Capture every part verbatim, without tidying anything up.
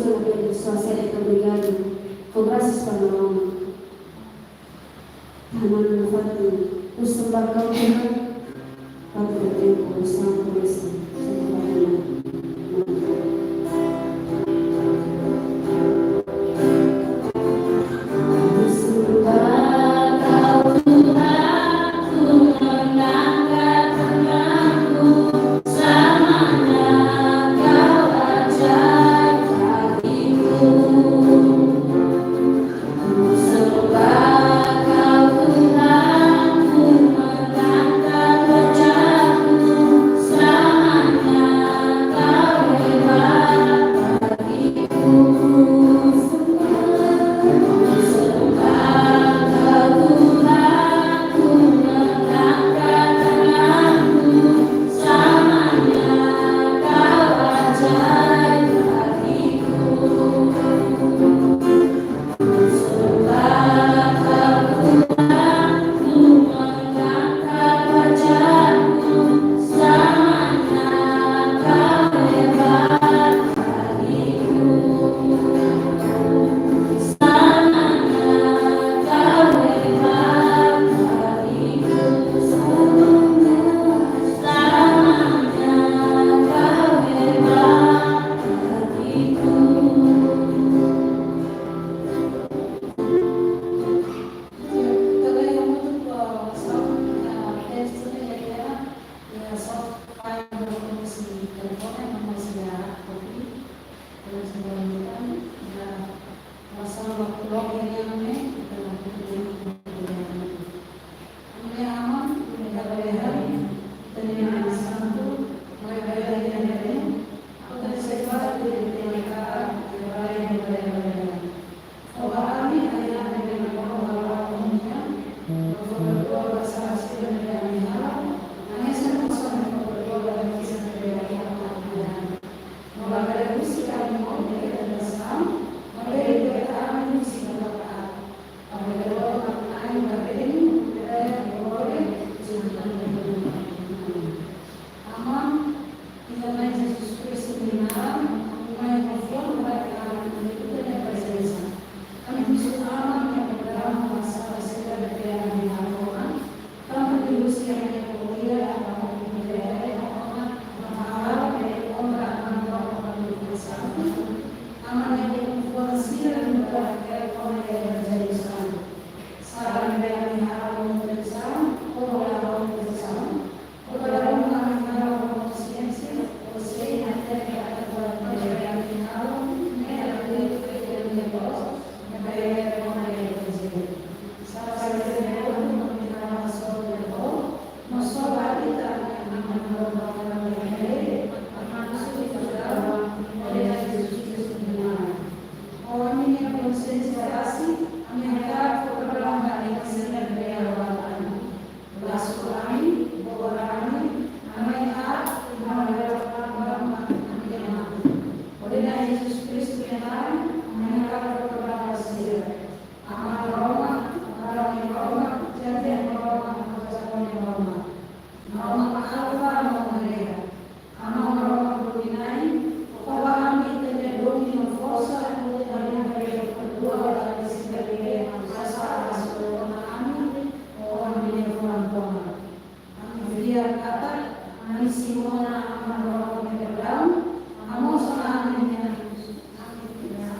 Sua sede obrigadu. Fó grasas ba Maromak. Tanba nafatin, ku sembah Kau Tuhan, patu tempu santu esa. Aman, iha Na'i Jesus Kristu nia naran, ami mai konfirma ba Aman nia prezensa. Ami husu Aman nia programa ba sala sira ne'ebé ami haree ona, tanba ilusi ami ko'alia, ami ko'alia ona, ami harap ba Aman nia Espíritu Santu, Aman nia konfirma sira no ba kera ona Evanjellu Santu. Sala ne'ebé ami haree ona prezensa, ou la haree ona prezensa, Lasu ami, bobar ami, ami harap, ami harap, ami harap, ami harap. Hodi Na'i Jesus Kristu nia naran, ami harap, ami harap, ami harap. Aman Maromak, Aman Maromak, Aman Maromak, Aman Maromak. Maromak Alfa, Maromak Omega. Aman Maromak Tuhan Na'i, fó ba ami ita-nia domin no forsa, atu ita-nia bele perdua ba ita-nia sira ne'ebé hanesan hanesan ona ami, ho ami-nia fulan tomak. Ami fiar katak, ami simu ona Aman Maromak nia perdaun, hamoos ona ami-nia, ami-nia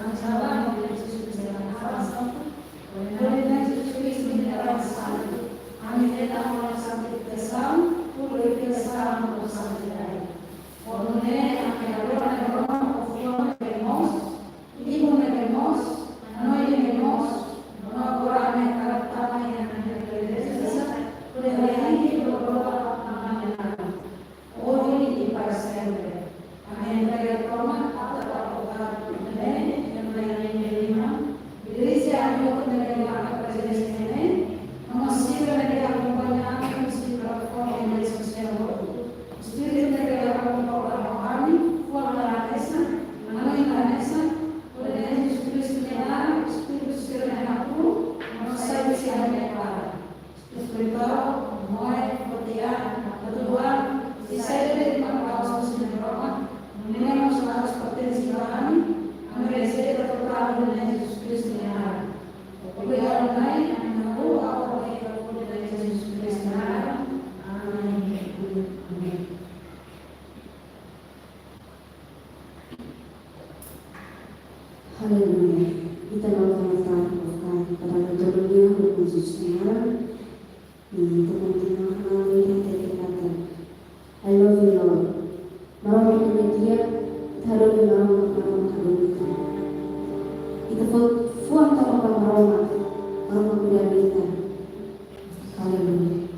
Aleluia. Ita louva Maromak, para a glória do nome de Jesus. E ita kontinua hanoin ita-nia katak, I love you, Lord. Maromak nia di'ak, ita hadomi Maromak, Maromak hadomi ita. Ita fó fuan tomak ba Maromak, Maromak kuidadu ita. Aleluia.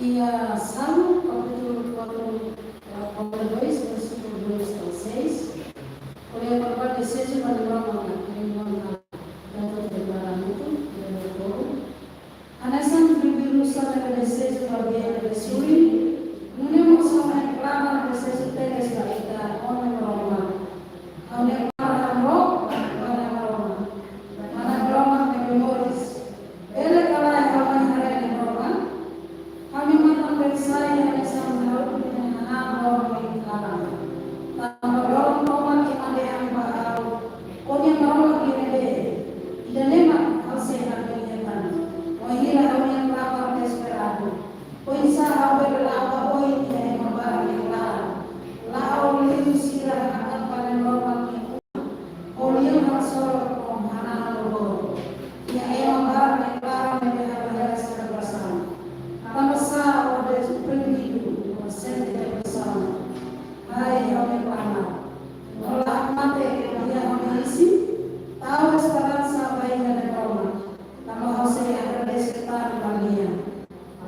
Iha Salmu, kapítulu quatro, eh, quatro dois, versículo dois ao seis. Ko'alia kona-ba dezeju ba Na'i Maromak, Na'i Maromak, Na'i Maromak, Na'i Maromak, Hanesan bibi-rusa ne'ebé dezeju ba bee ne'ebé suli, nune'e mós ha'u-nia klamar dezeju tebes ba Ita, ó Na'i Maromak. Ha'u-nia klamar hamrook ba Na'i Maromak, ba Na'i Maromak ne'ebé moris. Bele ka lae ha'u mai haree Na'i Maromak? Ha'u-nia matan bele sai hanesan ha'u-nia hahán loron nia laran. Tanba loron tomak ema dehan ba ha'u: Ó-nia Maromak ne'e ne'ebé? Ida-ne'e mak ha'u sei hanoin hetan, wainhira ha'u-nia klamar dezesperadu. Oinsá ha'u bele la'o ba oin iha ema barak nia klaran? La'o liu sira hakat ba Na'i Maromak nia uma, ho lian haksolok no hanan lobor. Iha ema barak nia klaran ne'ebé halo heles korasaun. Tanbasá ó dezoprimidu no sente depresaun? Hai ha'u-nia klamar, ó la mate iha ha'u-nia isin, tau esperansa ba iha Na'i Maromak, tanba ha'u sei agradese tan ba Nia,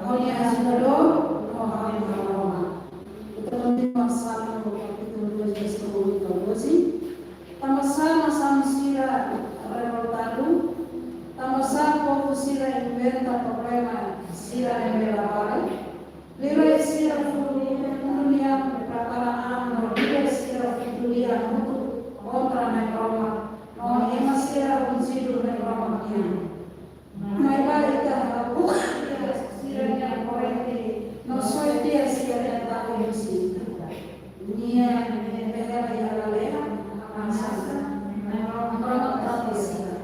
ha'u-nia ajudadór no ha'u-nia Maromak. Ita kontinua Salmu kapítulu dois, versíkulu oito ao doze. Tanbasá nasaun sira revoltadu? Tanbasá povu sira inventa problema sira ne'ebé la vale? Liurai sira futu mundu nian prepara an, no líder sira futu lia hamutuk kontra Na'i Maromak, no ema sira unjidu Na'i Maromak nian. Maibé Ita habuka tiha sira-nia korrente, no soe tiha sira-nia tahe husi Ita. Nia ne'ebé hela iha lalehan hanesan Na'i Maromak trata sira.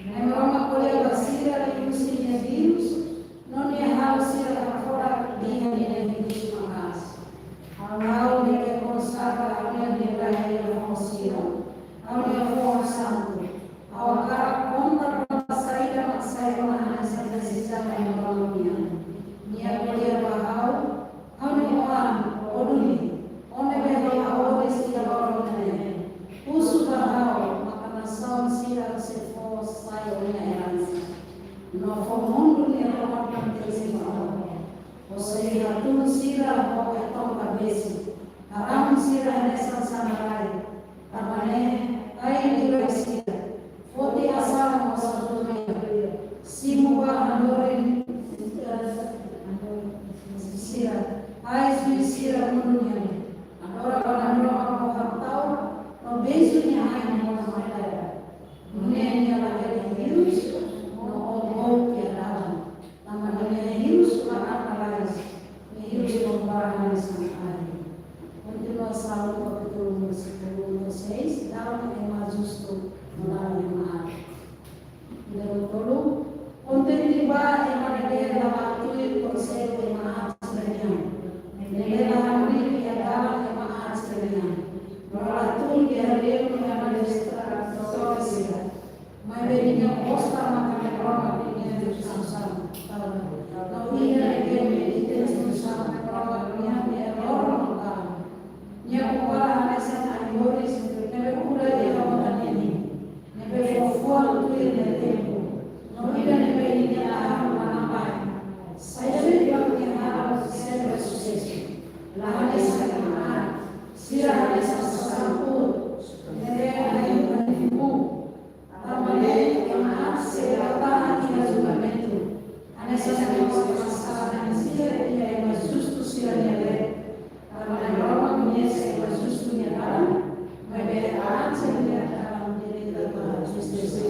Na'i Maromak ko'alia ba sira liuhusi nia vírus, no Nia halo sira hakfodak iha Nia vírus maka'as. Ha'u-nia Deus, ha'u-nia Deus, ha'u-nia Deus, ha'u-nia Deus santu. Ha'u hakarak konta tanba saida mak sai ona hanesan desizan Na'i Maromak nian. Nia ko'alia ba ha'u: Ha'u-nia oan, ó duni, ó ne'ebé ha'u hamoris iha loron ida-ne'e. Husu ba ha'u, maka nasaun sira sei fó sai ó-nia eransa, no fó mundu nia rohan pertense ba ó. Ó sei hatún sira ho ai-tonka besik, haramun sira hanesan sanarai. Tanba ne'e, ai liurai sira, foti asaun ho sabedoria, simu ba hanorin, eh, sira, ai juís sira mundu nian. Adora ba Na'i Maromak ho haktaur, no beiju Nia ain ho mós mai-laran. Nune'e Nia la hetan hirus, no ó boot iha dalan. Tanba Nia hirus laran lalais, Nia hirus kompara hanesan ahi. Kontinua Salmu kapítulu um, versíkulu um ao seis, dalan ema justu no dalan ema aat. Ida tolu, kontente ba ema ne'ebé la bá tuir konsellu ema aat sira-nian, ne'ebé la hamriik iha dalan ema aat sira-nian, no la tun iha reuniaun ema destrutór sira. Maibé nia gosta maka Na'i Maromak nia instrusaun, no ida ne'ebé nia instrusaun Na'i Maromak nian iha loron no dalan. Nia kompara hanesan ai-horis ne'ebé kuda iha matan ninin, ne'ebé fó fuan tuir nia tempu, no ida ne'ebé nia la halo manán-been. Saida de'it mak nia halo sempre susesu. La hanesan ema aat, sira hanesan sasán uur ne'ebé ahi-udan liu. Tanba ne'e ema aat sei la tahan iha julgamentu, hanesan ema sira sira iha ema justu sira-nia leet. Tanba Na'i Maromak koñese ema justu nia dalan, maibé aat sira-nia dalan direta ba justisa.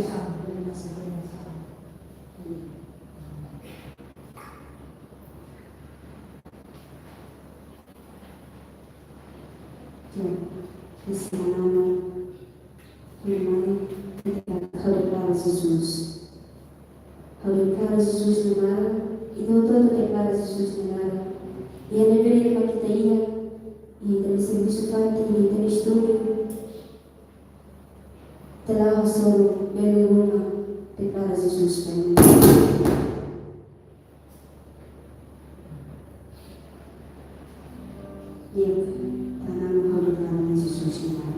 Esta semana, irmã, ha'u deklara Jesus. Ha'u deklara Jesus nia naran, i ita hotu-hotu deklara Jesus nia naran. Iha ne'ebé de'it mak ita iha, iha ita-nia servisu fatin, iha ita-nia estúdiu, ita la'o hasoru, bele ruma, deklara Jesus ba imi. Iha, tanba ha'u deklara Jesus nia naran.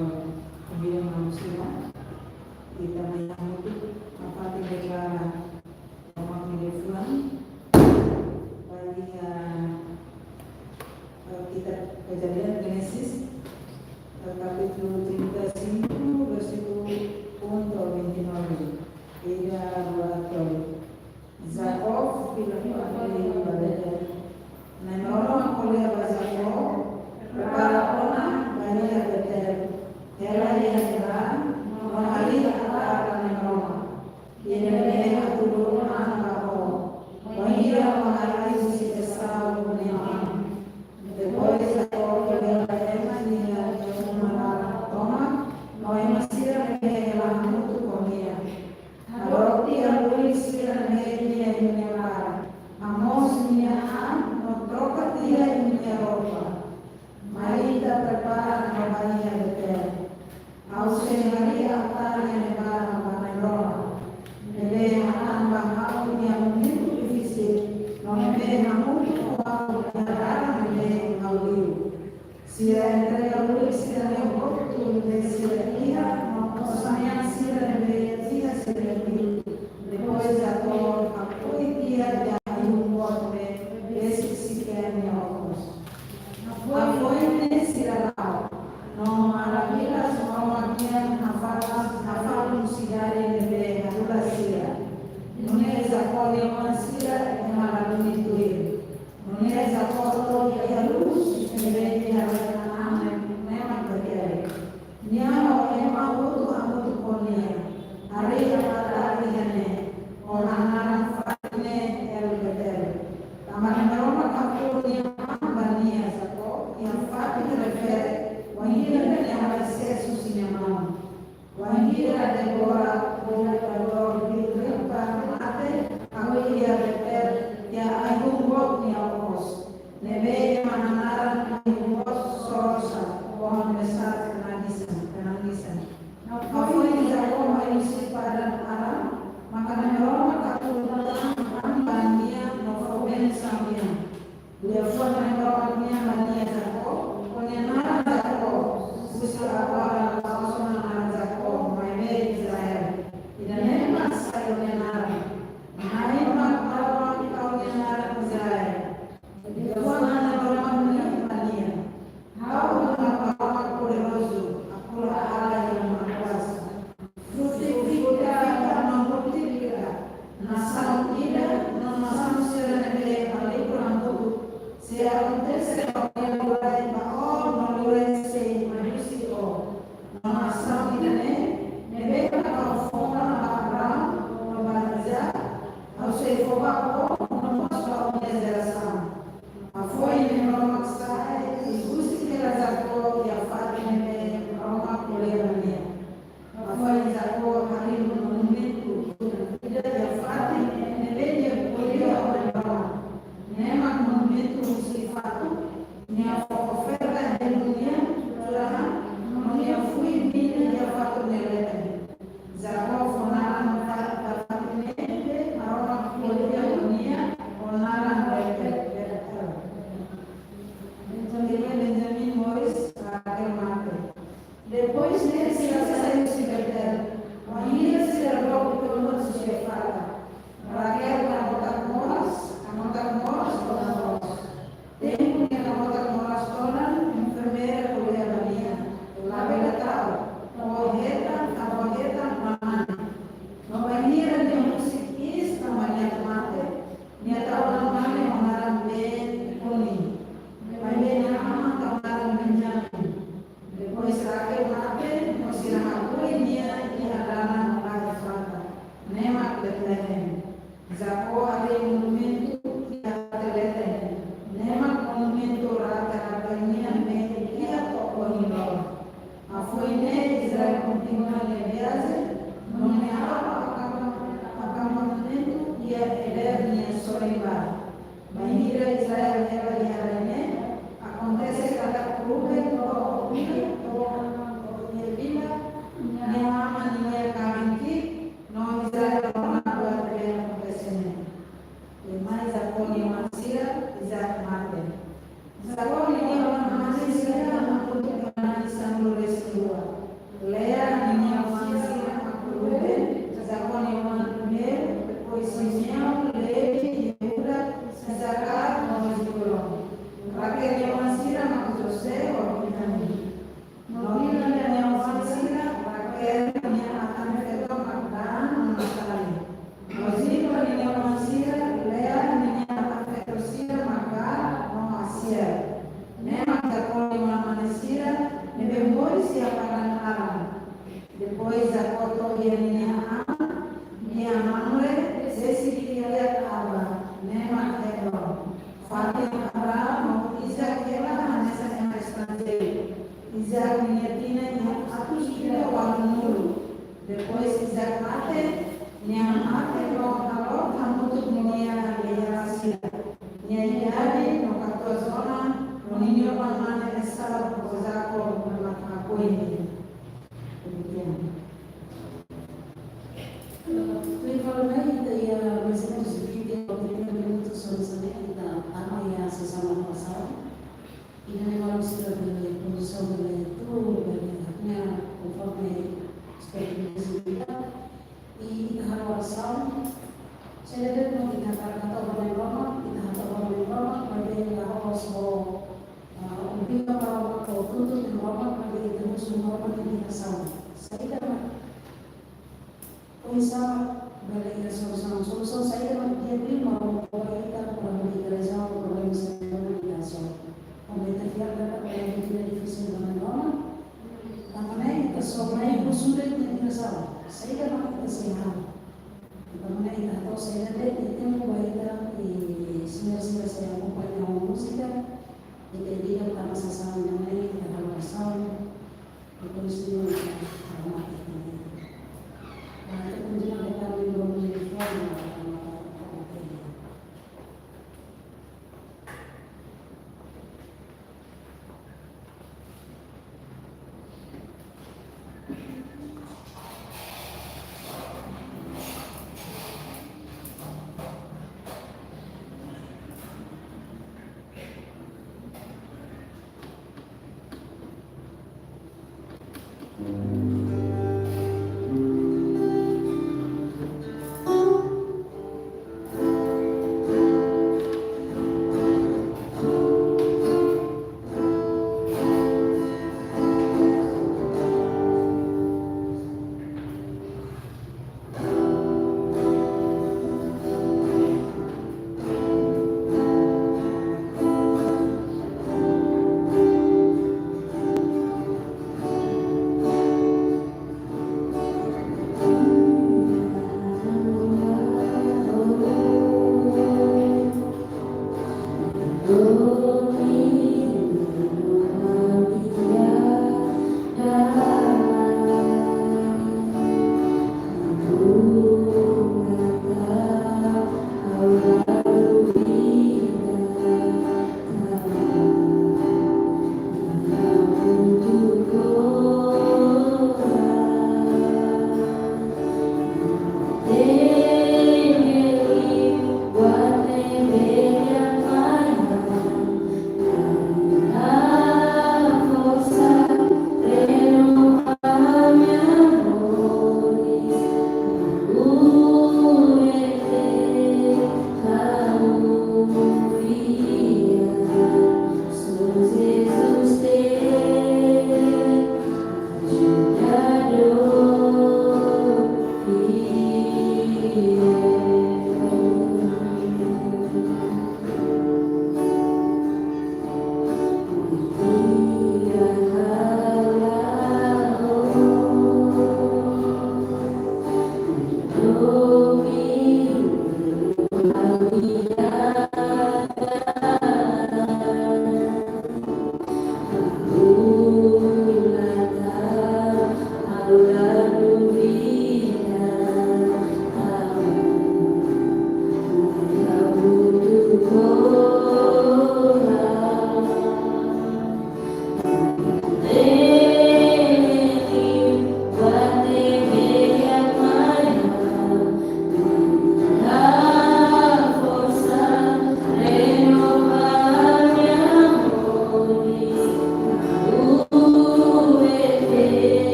Komigo manusia, ita mai hamutuk, ita deklara, Roma nia liafuan, ba iha, eh, kitab Kejadian, Génesis, eh, kapítulu trinta e cinco, versíkulu um to'o vinte e nove. Ida, rua, tolu. Jacob, filho de Israel, Nai Maromak ko'alia ba Jacob, prepara ona, ba iha Betel, hela iha ne'ebá, no harii altar ba Nai Maromak, ida ne'ebé hatudu ona ba ó, wainhira ó hahai husi Esau nia oan. Depois Jacob lori ema nia uma laran tomak, no ema sira ne'ebé hela hamutuk ho nia. Hadook tiha lulik sira ne'e iha nia laran, hamoos nia an no troka tiha nia roupa. Mai ita prepara no ba iha Betel. Ha'u sei harii altar iha ne'ebá ba Nai Maromak, ne'ebé hatán ba ha'u-nia momentu difisil, no ne'ebé hamutuk ho ha'u iha laran ne'ebé ha'u liu. Sira entrega lulik sira-nia hotu ne'ebé sira iha, no osan-mean sira ne'ebé iha sira-nia liur. Depois Jacob hakoi tiha ai-hun boot ne'e besik Siquém nia okos. Hafoin ne'e sira la'o, no maravillas Maromak nian hafalan, hafalan sidade ne'ebé hadulas sira. Nune'e Jacob nia oan sira ema la duni tuir. Nune'e Jacob to'o iha lus ne'ebé iha rai Kanaan ne'e mak Betel. Nia ho ema hotu hamutuk ho nia harii altar iha ne'e, ho hanaran fatin ne'e El Betel. Tanba Nai Maromak hatudu nia an ba nia, Jacob, iha fatin refere, wainhira nia hasees husi nia maun. Wainhira Débora, Débora, Débora, Débora mate, hakoi iha Betel, iha ai-hun boot nia okos. Ne'ebé ema hanaran ai-hun boot Sorsa, pohon besar kenangisan, kenangisan. Hafoin Jacob mai husi Padan Aram, maka Nai Maromak hatudu an ba nia no fó bensaun nian. Liafuan Nai Maromak nian ba nia, Jacob, ó-nia naran Jacob, husi agora la'ós ó-nia naran Jacob, maibé Israel. Ida-ne'e mak sai ó-nia naran. Na'i mak halo ha'u ha'u-nia naran Israel. Liafuan Nai Maromak nian ba nia: Ha'u mak Maromak poderozu, Akola Halai no Makuasa. Frutifika, no multiplika, nasaun ida, no nasaun sira ne'ebé halibur hamutuk, sei akontese ba ó-nia liurai ba ó, no liurai sei mai husi ó. No nasaun ida-ne'e, ne'ebé ha'u fó ona ba Abraão, no ba Isaac, ha'u sei fó ba ó, no mós ba ó-nia jerasaun. Hafoin ne'e Maromak sa'e, i husik hela Jacob iha fatin ne'ebé Maromak ko'alia ba nia. Hafoin Jacob harii monumentu ida iha fatin ne'ebé nia ko'alia ho Maromak. Ne'e mak monumentu husi fatuk, nia fó oferta hemu nia tuur hahán, no nia fui mina iha fatuk nia leten. Jacob fó naran ba fatin ne'ebé Maromak ko'alia ho nia, ho naran Betel. Benjamin, Benjamin moris, Raquel mate. Depois ne'e sira sai husi Betel, wainhira sira dook to'o husi Efrata. Raquel kabotak moras, kabotak moras todan loos. Tempu nia kabotak moras todan, enfermeira ko'alia ba nia: Labele ta'uk, ó hetan, ó hetan mane. No bainhira nia husik iis tanba nia atu mate, nia tau an mane ho naran Ben-Oni. Maibé nia aman tau naran Benjamin. Depois Raquel mate, no sira hakoi nia iha dalan ba Efrata, ne'e mak Betlehem. Jacob harii monumentu iha fatin leten, ne'e mak monumentu rate-rate nian ne'ebé iha to'o ohin loron. Hafoin ne'e Israel kontinua nia viajen, no nia halo akampa-, akampamentu iha Eber nia sorin-barak. Bainhira Israel iha padang Aram. Depois Jacó to'o iha ninia aman, nia Mamre, Jesse kria aban, ne'e mak Hebron. Fatin Abraão no Isaac hela hanesan ema estranjeiru. Isaac ninia tinan iha atus ida ualunulu. Depois Isaac mate, nia mate no halot hamutuk no nia beiala sira. Nia idade no katuas ona, no ninia oan-mane Esaú ho Jacó mak hakoi nia. Demikian. Tuir fali mai ita iha mais ou menus vinte ou trinta minutos, só nessa ita tama iha sesaun orasaun. Ida-ne'e maluk sira bele, produsaun bele tuur, bele hakne'ak konforme esperiénsia ita. I ita halo orasaun. Saida de'it mak ita hakarak hato'o ba Nai Maromak, ita hato'o ba Nai Maromak, maibé la'ós ho, ah, obriga Maromak, ho tuntut Maromak, maibé ita husu Maromak nia diresaun. Saida mak, oinsá bele iha solusaun, solusaun saida mak di'ak liu Maromak fó ba ita para hodi resolve problema saida mak ita hasoru. Tanba ita fiar katak ita-nia vida difisil ba Nai Maromak. Tanba ne'e ita só mai husu de'it nia diresaun. Saida mak ita sei halo. Tanba ne'e ita hato'o saida de'it nia tempu ba ita, i señór sira sei akompaña ho múzika, ita ida tama sesaun ida-ne'e, ita halo orasaun, depois ita halo mate ita-nia. Ah, ita kontinua de'it ami no mi fone, ah, ah, ah, ah.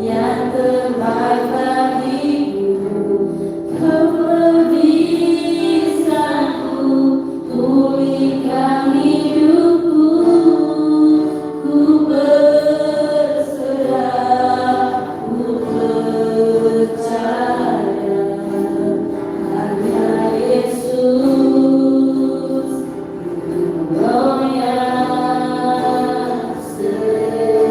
Yang terbaik bagiku, kau beri sanggup pulihkan hidupku. Ku berserah, ku percaya, hanya Yesus, Engkau yang setia.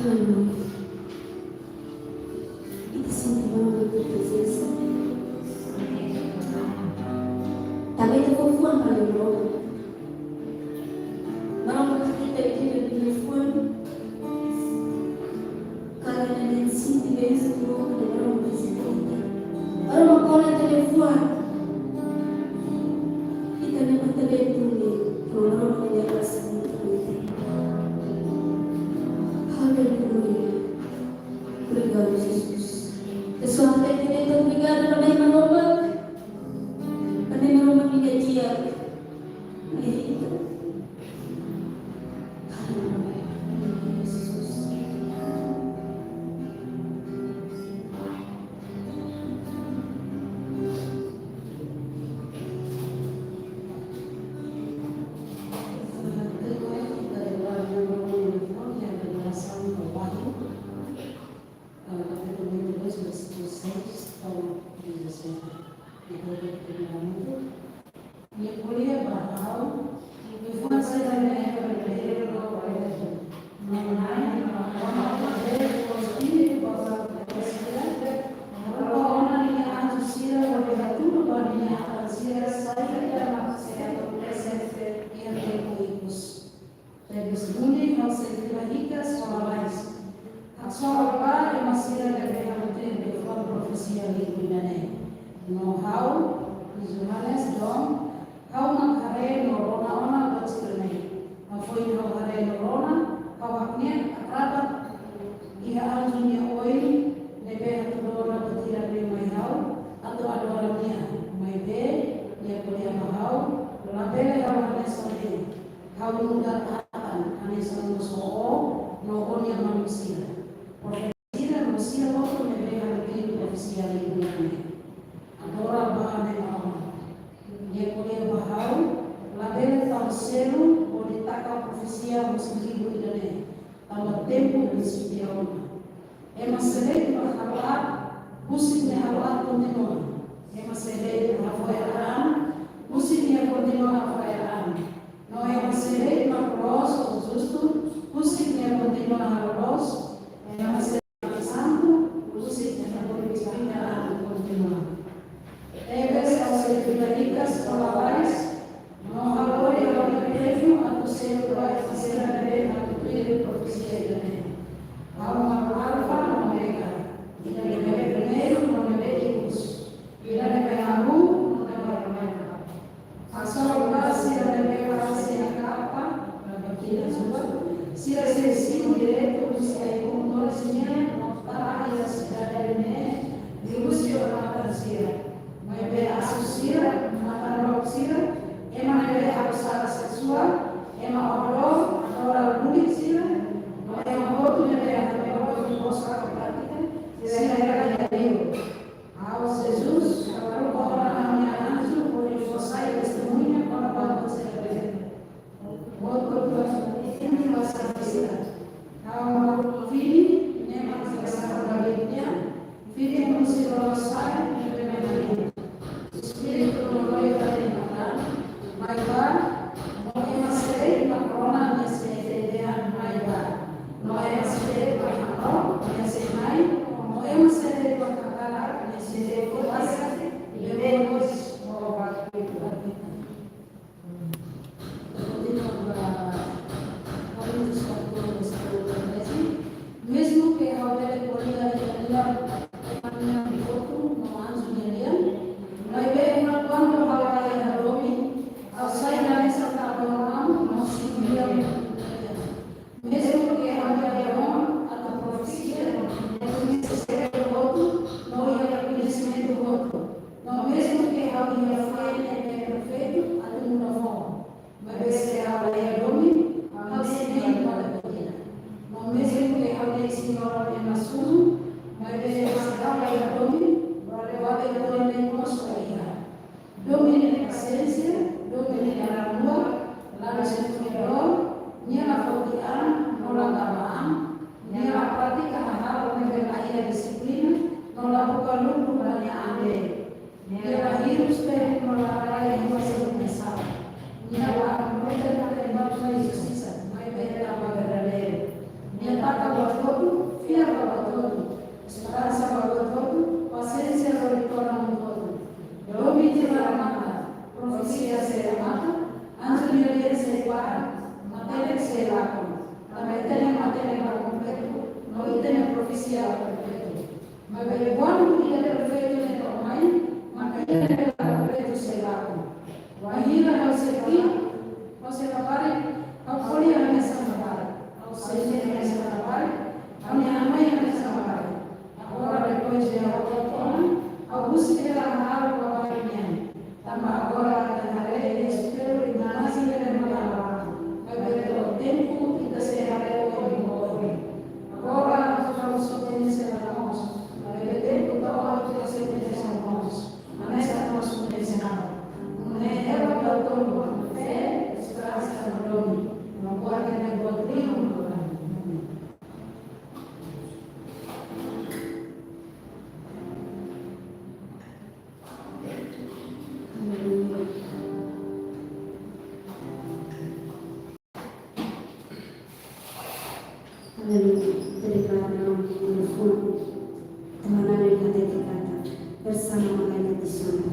Aleluia. Ita sente Maromak nia prezensa. Tanba ita fó fuan ba Maromak. Maromak ita ita nia fuan. Kada ita sente bensaun Maromak vizita ita. Maromak kole ita-nia fuan. Ita-nia matan duni, Maromak nia prezensa. Aleluia. Obrigadu, Jesus. Pesoál, ita obrigadu ba Maromak. Ba Maromak nia di'ak. Aleluia. Aleluia. Jesus. Nia ko'alia ba ha'u, nia fó sai da minha verdadeira glória. Não há nenhuma forma de espírito para o Espírito, para o homem nia anju sira, para o tudo para nia anju sira, sai da minha presença e até com Tebes duni ha'u sei fila hikas ho lalais. Haksolok ba ema sira ne'ebé halo tuir liafuan profesia livru ida-ne'e. No ha'u, Joanes Dom, ha'u mak haree no rona ona buat sira-ne'e. Hafoin ha'u haree no rona, ha'u hakne'ak akrabat iha anju nia oin ne'ebé hatudu ona buat ida-ne'e mai ha'u, atu adora nia, maibé nia ko'alia ba ha'u, labele halo hanesan ne'e. Ha'u nu'udar atan, hanesan mós ho ó, no ó-nia maluk sira. Profeta sira no sira hotu ne'ebé halo tuir profesia livru ida-ne'e. Adora ba ne'e ba ona. Nia ko'alia ba ha'u, labele tau selu hodi taka profesia husi livru ida-ne'e. Tanba tempu besik tiha ona. Ema seluk mak halo aat, husik nia halo aat kontinua. Ema seluk mak hafo'er an, husik nia kontinua hafo'er an. No ema seluk mak loos ou justu, husik nia kontinua halo loos. Ema seluk mak santu, husik nia kontinua kontinua. Tebes ha'u sei fila hikas ho lalais, no ha'u lori ha'u-nia prémiu atu selu ba ema sira ne'ebé halo tuir profesia ida-ne'e. Ha'u mak Alfa no Omega, ida ne'ebé primeiru no ne'ebé ikus, ida ne'ebé hahú no ne'ebé hahú. Haksolok ba sira ne'ebé fase nia kapa, ba bakinas rua, sira sei simu direitu husi ai-hun moris nian, no tama iha sidade ne'e, liuhusi odamatan sira. Maibé asu sira, matan-rok sira, ema ne'ebé halo sala seksuál, ema odor, adora bulik sira, no ema hotu ne'ebé halo buat ne'ebé la iha prátika, sira hetan iha liur. Ha'u Jesus, ha'u kona ha'u-nia anju hodi fó sai testemuña kona-ba buat sira-ne'e. Buat, buat, buat, ini bahasa Indonesia. Ha'u fini, ne'e mak bahasa Indonesia. Fini mesti loloos sai, ne'e mak espíritu no perfeitu ne'e to'o mai, maka ida-ne'e la perfeitu sei lakon. Wainhira ha'u sei ki'ik, ha'u sei labarik, ha'u ko'alia hanesan labarik, ha'u sei hili hanesan labarik, ha'u-nia Amá hanesan labarik. Agora, depois de ha'u to'o ona, ha'u husik hela hahalok labarik nian. Tanba agora ita haree iha espellu i naran sira-ne'e mak labarik. Maibé to'o tempu ita sei haree oin ho oin. Agora, ha'u só temi sei la moos. Maibé tempu to'o, ita sei temi sei moos. Hanesan mós nune'e Señór. Nune'e Eva Platão, fé, esperansa no domin. No kuarta ne'e buat rihun. Aleluia. Aleluia. Obrigada, irmão. Telefone. Teman-teman yang ada di kata. Bersama malaikat di surga.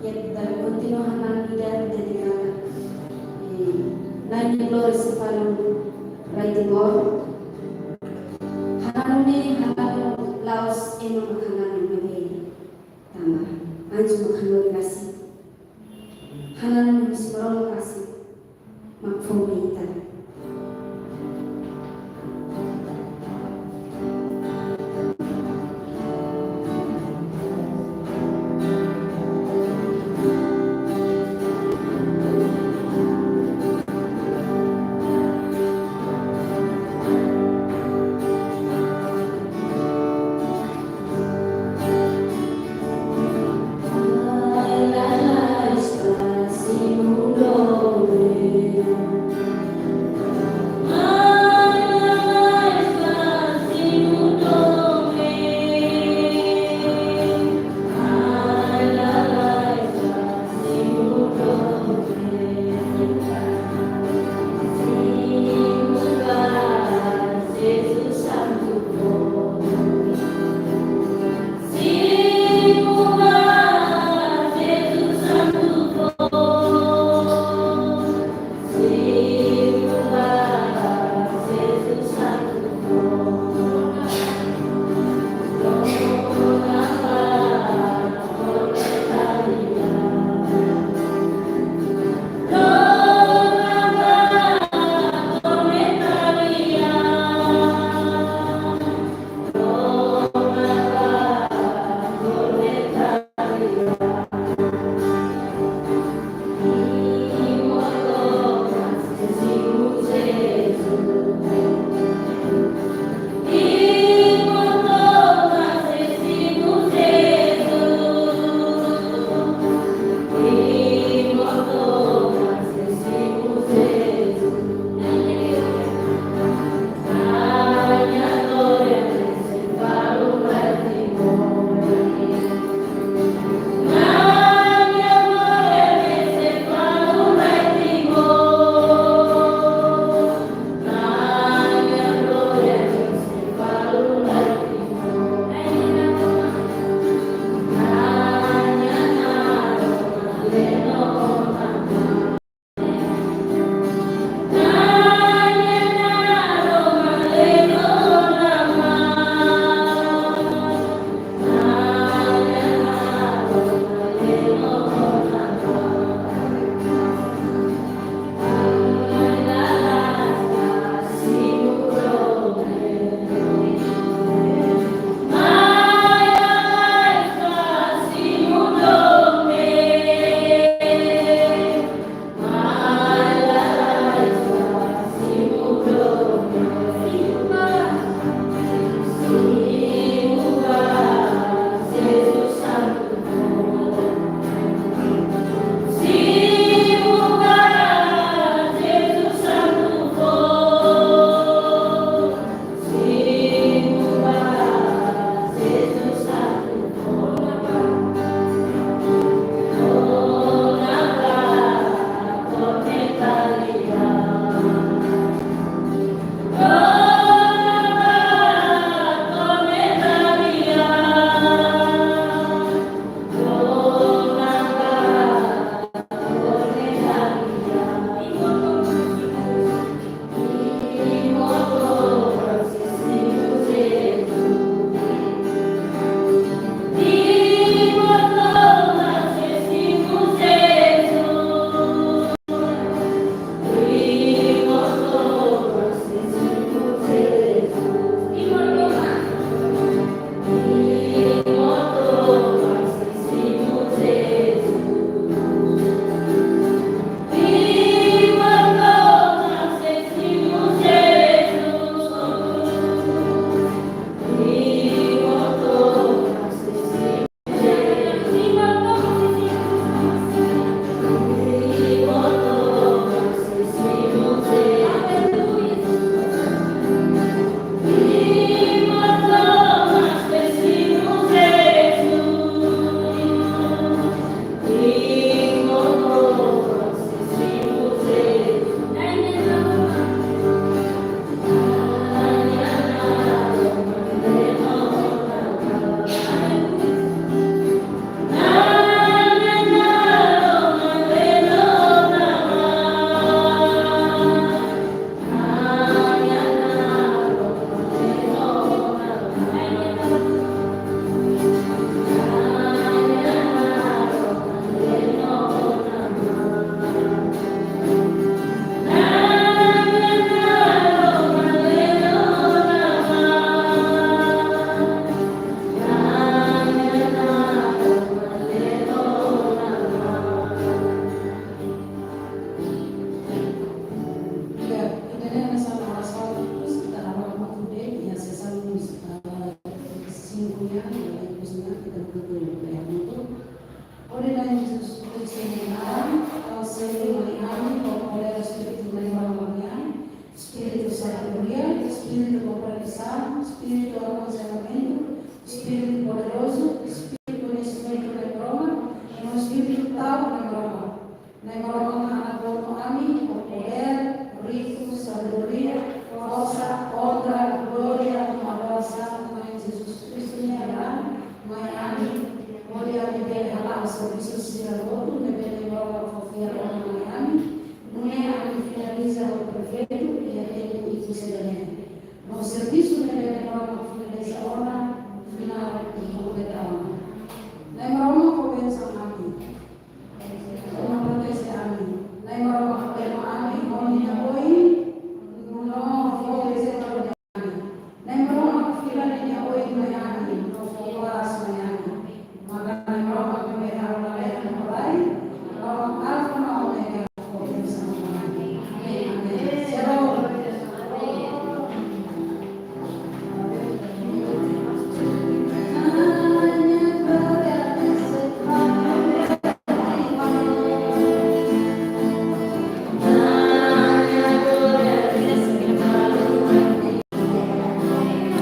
Ita kontinua hanan ida dedikada, eh, Nai nia glória sira falun rai Timor. Hanan ne'e hanan la'ós ema mak hanan ne'e, maibé tanba anju mak hanorin rasik. Hanan ne'e husi Maromak rasik mak fó mai ita. Hodi Na'i Jesus Kristu nia naran, ha'u selu mai ami ho podér Espíritu Na'i Maromak nian, Espíritu sabedoria, Espíritu kompreensaun, Espíritu akonselhamentu, Espíritu poderozu, Espíritu koñesimentu Na'i Maromak, no Espíritu ta'uk Na'i Maromak. Na'i Maromak hanesan ami ho podér, riku, sabedoria, forsa, onra, glória, no adorasaun Na'i Jesus Kristu nia naran, mai ami, hodi ami bele hala'o servisu sira hotu ne'ebé Na'i Maromak fó fiar ona mai ami, nune'e ami finaliza ho perfeitu iha tempu ikus ida-ne'e. No servisu ne'ebé Na'i Maromak finaliza ona,